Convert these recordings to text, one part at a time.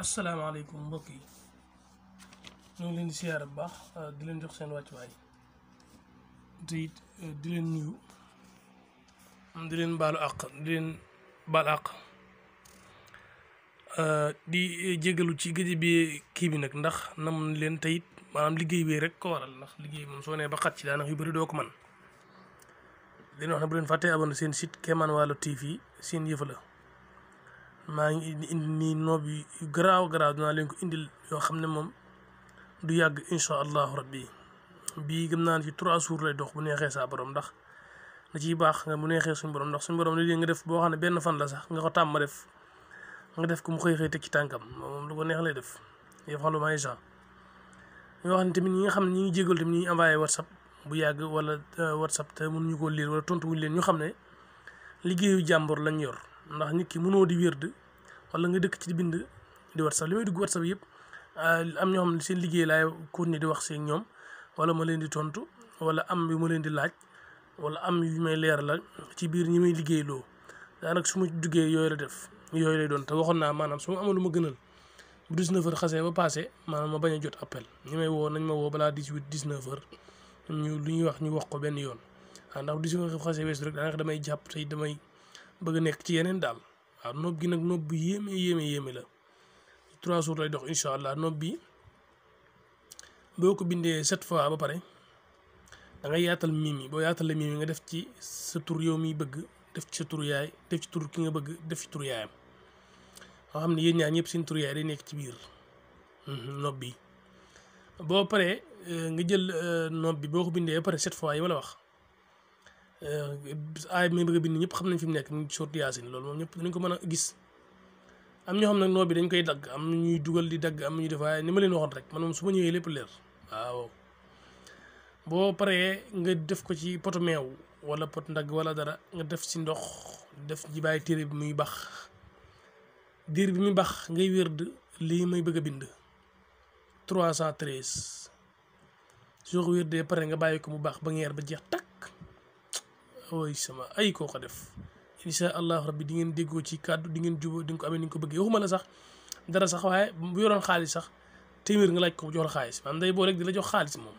asalaamaaleykum mbokk yi ñoo ngi leen di siyaare bu baax di leen jox seen wàccuwaay te it di leen nuyu di leen baalu àq di leen baal àq di jégalu ci gëj bi kii bi nag ndax nam leen te it maanaam liggéey bi rek ko waral ndax liggéey moom soo nee ba xat ci daanaka yu bëri doo ko man leen wax ne bu leen fàttee abonné seen site Kémane Walo TV seen yëfa la maa ngi indi nii noob yu garaaw dinaa leen ko indil yoo xam ne moom du yàgg incha allahu rabbi bii gëm naa ne ci 3 jours lay dox bu neexee saa borom ndax da ciy baax nga bu neexee suñu borom ndax suñu borom li nga def boo xam ne benn fan la sax nga ko tàmm def nga def ko mu xëy teg ci tànkam moom lu ko neex lay def yafalu maa yashaa yoo xam ne tamit ñi nga xam ne ñi ngi jégal tamit ñi ngi envoyé whatsapp bu yàgg wala whatsapp te mënuñu koo lire wala tontu wuñ leen ñu xam ne liggéeyu jàmbur lañ yor ndax nit ki mënoo di wérd wala nga dëkk ci di bind di whatsapp li may dugg whatsapp yëpp am ñoo xam ne seen liggéey laay continuer di wax seen ñoom wala ma leen di tontu wala am yu ma leen di laaj wala am yu may leer la ci biir ñi may liggéey loo daanaka su ma duggee yooyu la def yooyu lay doon te waxoon naa maanaam su ma amoon lu ma gënal bu 19h xasee ba passé maanaam ma bañ a jot appel ñi may woo nañ ma woo balaa 19h ñu lu ñuy wax ñu wax ko benn yoon ndax bu 19h xasee weesu rek daanaka damay jàpp tey damay bëgg a nekk ci yeneen daal waaw nob gi nag nob bu yéeme la 3 jours lay dox incha allah nob bi boo ko bindee 7 fois ba pare da ngay yaatal miim yi boo yaatalee miim yi nga def ci sa tur yow miy bëgg def ci sa tur yaay def ci tur ki nga bëgg def ci tur yaayam nga xam ne yéen ñaar ñëpp seen tur yaay day nekk ci biir nob bi boo paree nga jël nob bi boo ko bindee ba pare 7 fois yi ma la wax aay bi may bëgg a bind ñëpp xam nañ fi mu nekk mu ngi sorti yaasin loolu moom ñëpp dinañ ko mën a gis am ñoo xam nag nob bi dañ koy dagg am ñuy dugal di dagg am ñuy def waaye ni ma leen waxoon rek man moom su ma ñëwee lépp leer waaw boo paree nga def ko ci poto meew wala pot ndagg wala dara nga def ci ndox def ji bàyyi téere bi muy bax diir bi muy bax ngay wérd lii may bëgg a bind 313 soo ko wérdee pare nga bàyyi ko mu baax ba ngeer ba jeex takk ooy sama ay koo ko def insha allahu rabbi di ngeen déggoo ci kàddu di ngeen jubóo di nga ko amee ni nga ko bëggee waxuma la sax dara sax waaye bu yoroon xaalis sax téeméer nga laaj ko jox la xaalis maanaam day boo rek di la jox xaalis moom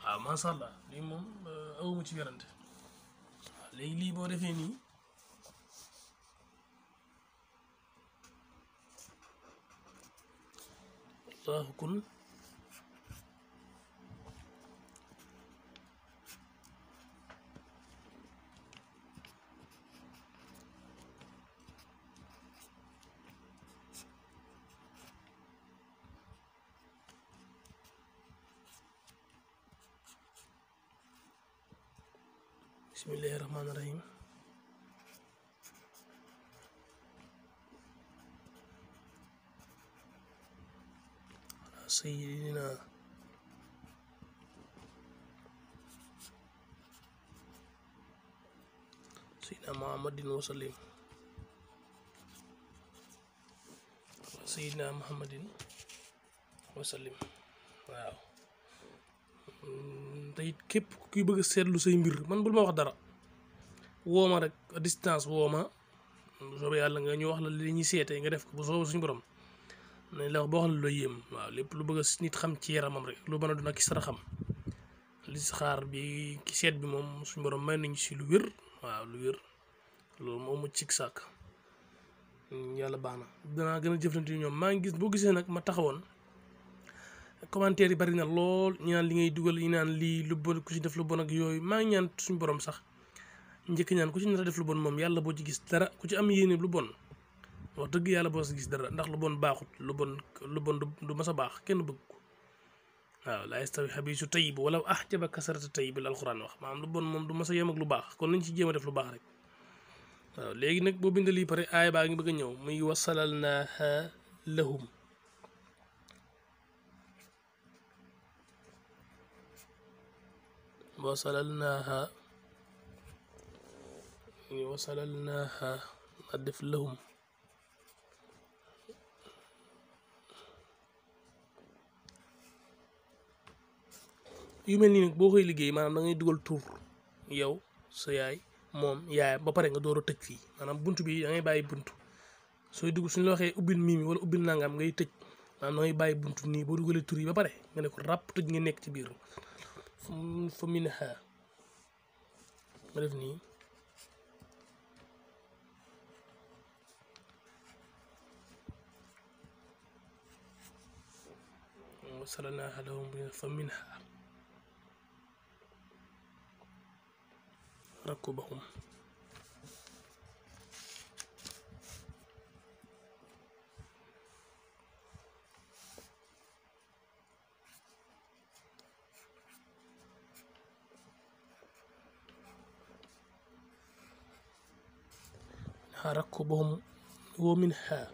waaw macha allah lii moom awuma ci werante waaw léegi lii boo defee nii allahu kun bismillahi rahmaani rahim sayyidina muhammadin wasallim sayyidina muhammadin wasallim waaw te it képp kuy bëgg a seetlu say mbir man bul ma wax dara woo ma rek à distance woo ma bu soobee yàlla nga ñu wax la li ñuy seetee nga def ko bu soobee suñu borom nañ la wax boo xam ne looy yéem waaw lépp lu bëgg a nit xam ci yaramam rek lu mën a doon ak sara xam li si xaar bi ki seet bi moom suñu borom may nañ si lu wér waaw lu wér loolu moo mucc ci sàkk yàlla baax na danaa gën a jëflante ñoom maa ngi gis boo gisee nag ma taxawoon commentaire yi bari na lool ñu naan li ngay dugal ñu naan lii lu bon ku ci def lu bon ak yooyu maa ngi ñaan suñu borom sax njëkk ñaan ku ci nar a def lu bon moom yàlla boo ci gis dara ku ci am yéene lu bon wax dëgg yàlla boo si gis dara ndax lu bon baaxut lu bon du mas a baax kenn bëgg ko waaw laa yastawi xabiisu tayyib wala ahjaba kasrata tayyib la alxuraan wax maanaam lu bon moom du mas a yem ak lu baax kon nañ ci jéem a def lu baax rek waaw léegi nag boo bind lii pare aaya baa ngi bëgg a ñëw muy wasalalnaaha lahum wasalalnaaha ma def lahum yu mel nii nag boo koy liggéey maanaam da ngay dugal tur yow sa yaay moom yaayam ba pare nga door a tëj fii maanaam bunt bi da ngay bàyyi bunt sooy dugg suñu la waxee ubbil mii mi wala ubbil nangam ngay tëj maanaam ngay bàyyi buntu nii boo dugalee tur yi ba pare nga ne ko ràpp tëj nga nekk ci biir fa minha ma def nii wasalnaaha lahum fa minha rakubahum ركبهم ومنها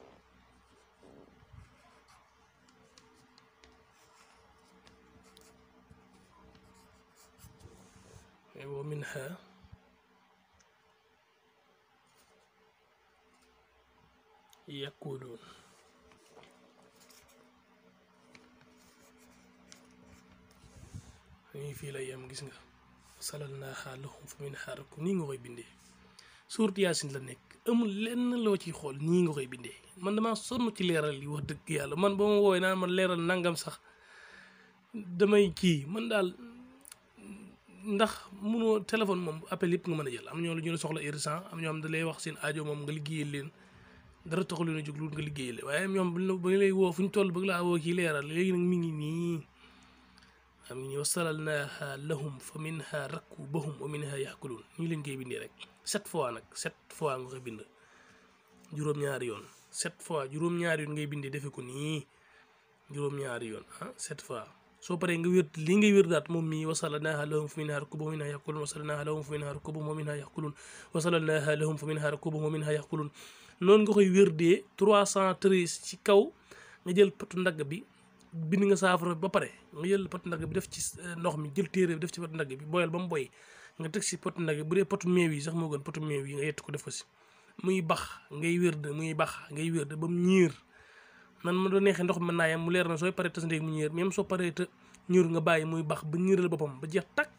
يقولون fii la yam gis nga salalnaaha lahum fa minhaa rakubuhum nii nga koy bindee suurat Yaasin la nekk amul lenn loo ciy xool nii nga koy bindee man damaa sonn ci leeral yi wax dëgg yàlla man ba ma woowee naan man leeral nangam sax damay kii man daal ndax munoo téléphone moom appel yëpp nga mën a jël am ñoo la ñu la soxla urgent am ñoo xam da lay wax seen aajo moom nga liggéeyal leen dara taxul leen a jóg lu nga liggéeyal leen waaye ñoom ba lay woo fu ñu toll bëgg laa woo kii leeral léegi nag mi ngi nii am ngi ñëw wasalalnaaha lahum fa minha rakubahum wa minha yaakuluun nii leen koy bindee rek 7 fois nag 7 fois nga koy bind juróom-ñaari yoon 7 fois juróom-ñaari yoon ngay bindee defe ko nii juróom-ñaari yoon 7 fois soo paree nga wér li ngay wér daat moom mii wasalalnaaha lahum fa minha rakubahum wa minha yaakuluun wasalalnaaha lahum fa minha rakubahum wa minha yaakuluun wasalalnaaha lahum fa minha rakubahum wa minha yaakuluun noonu nga koy wér dee 313 ci kaw nga jël potu ndagg bi bind nga saafara ba pare nga jël potu ndagg bi def ci ndox mi jël téere bi def ci potu ndagg bi boyal ba mu boy nga teg si potu ndagg bu dee potu meew yi sax moo gën potu meew yi nga yett ko def ko si muy bax ngay wér de muy bax ngay wér de ba mu ñiir nan ma doon neexee ndox mi mën naa yam mu leer na sooy paree tas ndéeg mu ñiir même soo paree te ñiir nga bàyyi muy bax ba ñiiral boppam ba jeex takk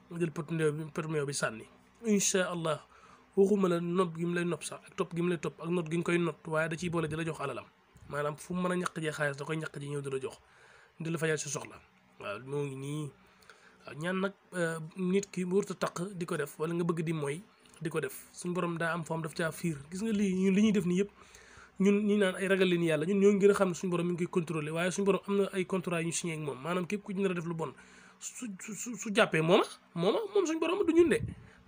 nga jël potu meew bi sànni incha allah waxuma la nopp gi mu lay nopp sax ak topp gi mu lay topp ak not gi nga koy not waaye da ciy boole di la jox alalam maanaam fu mu mën a ñaq jee xaalis da koy ñaq ji ñëw di la jox di la fajal si soxla waaw moo ngi nii waaw ñaan nag nit ki warut a taq di ko def wala nga bëgg di mooy di ko def suñ borom daa am foom daf caa fiir gis nga lii ñun li ñuy def nii yëpp ñun ñi naan ay ragal leen yàlla ñun ñoo ngi gën a xam ne suñu borom mi ngi koy contrôler waaye suñu borom am na ay contrat yu ñu signé ak moom maanaam képp ku ci nar a def lu bon su jàppee moom suñu borom du ñun de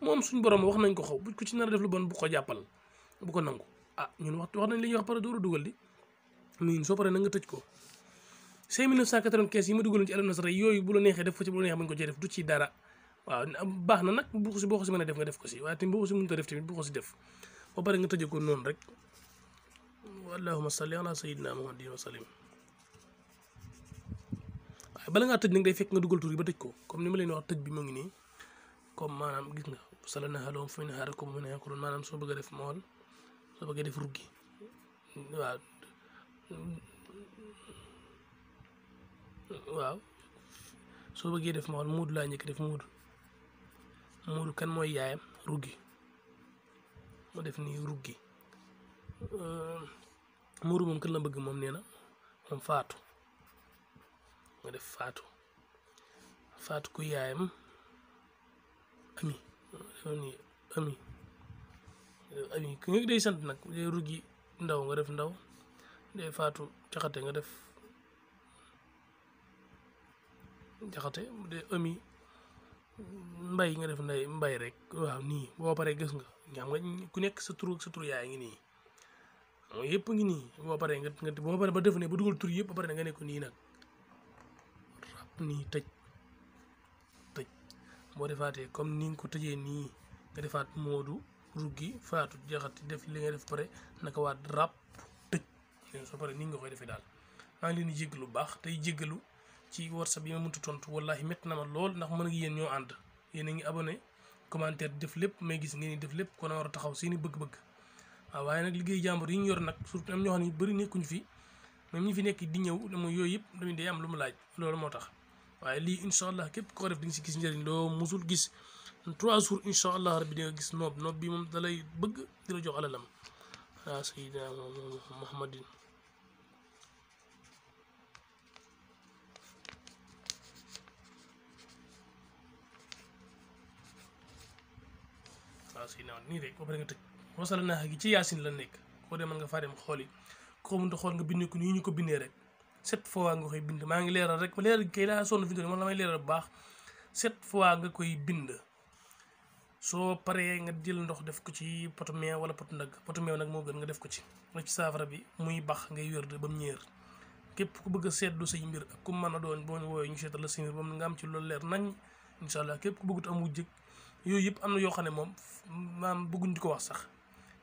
moom suñu borom wax nañ ko xaw bu ku ci nar a def lu bon bu ko jàppal bu ko nangu ñun wax nañ li ñuy wax pare dooru dugal di muy soo paree na nga tëj ko 5995 yi ma dugaloon ci Alam Nasara yooyu bu la neexee def ko ci bu la neexee bañ ko cee def du ci dara waaw baax na nag boo ko si mën a def nga def ko si waaye tamit boo ko si mënut a def tamit bu ko si def ba pare nga tëjee ko noonu rek allahumma salli ala sayyidina muhammadin wa sallim waaye bala ngaa tëj nag day fekk nga dugal tur yi ba tëj ko comme ni ma leen wax tëj bi mu ngi nii comme maanaam gis nga salalnaaha lahum fa minhaa rakubahum wa minhaa yaakuluun maanaam soo bëgg a def mool soo bëggee def ruggi waaw soo bëggee def mool muudu laa njëkk def muudu kan mooy yaayam ruggi ma def nii ruggi muudu moom kan la bëgg moom nee na moom faatu nga def faatu ku yaayam ami ku nga day sant nag day ruggi ndaw nga def ndaw day faatu jaxate nga def jaxate de ami mbay nga def mbay rek waaw nii boo paree gis nga xam nga ku nekk sa tur yaay ngi nii mooy yëpp ngi nii boo paree boo paree ba def ne ba dugal tur yëpp ba pare nga ne ko nii nag rab nii tëj boo defaatee comme ni nga ko tëjee nii nga defaat moodu ruggi faatu jaxati def li nga def pare naka waat rab tëj soo pare nii nga koy defee daal maa ngi leen di jéggalu bu baax tey jéggalu ci WhatsApp yi ma mënut a tontu wallahi métti na ma lool ndax mën nga yéen ñoo ànd yéen a ngi abonné commentaire def lépp may gis ngeen di def lépp kon a war a taxaw seeni bëgg-bëgg waaw waaye nag liggéey jàmbur yi ñu yor nag surtout am ñoo xam ne bëri nekkuñu fi même ñi fi nekk di ñëw mooy yooyu yëpp tamit day am lu mu laaj loolu moo tax waaye lii incha allah képp ko def di nga si gis njëriñ loo musul gis 3 jours incha allah rabbi di nga gis noob bi moom da lay bëgg di la jox alalam sayyidina Muhammadin. sayyidina nii rek ba pare nga tëj wasala naa gi ci yaasin la nekk koo dem mën nga faa dem xool yi ko mënta xool nga bindee ko nii ñu ko bindee rek 7 fois nga koy bind maa ngi leeral rek leeral kay laa sonn fi man la may leeral bu baax 7 fois nga koy bind soo paree nga jël ndox def ko ci potu meew wala potu nag potu meew nag moo gën nga def ko ci nga ci saafara bi muy bax ngay wér de ba mu ñeer képp ku bëgg a seetlu say mbir ak ku mën a doon boo ñu woowee ñu seetal la say mbir ba nga am ci loolu leer nañ incha allah képp ku bëggut am wujjëg yooyu yëpp am na yoo xam ne moom maam bëgguñ di ko wax sax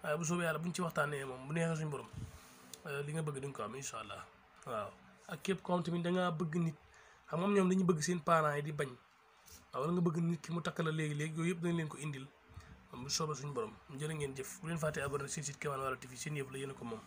waaye bu soobee yàlla buñ ci waxtaanee moom bu neexee suñu borom li nga bëgg di nga ko am incha allah waaw. ak képp ko xam tamit da ngaa bëgg nit xam nga ñoom dañuy bëgg seen parents yi di bañ waaw wala nga bëgg nit ki mu takk la léegi-léegi yooyu yëpp dañ leen ko indil bu soobee suñu borom jërë ngeen jëf bu leen fàtte abonné seen site Kémane Walf TV seen yëf la yéen a ko moom.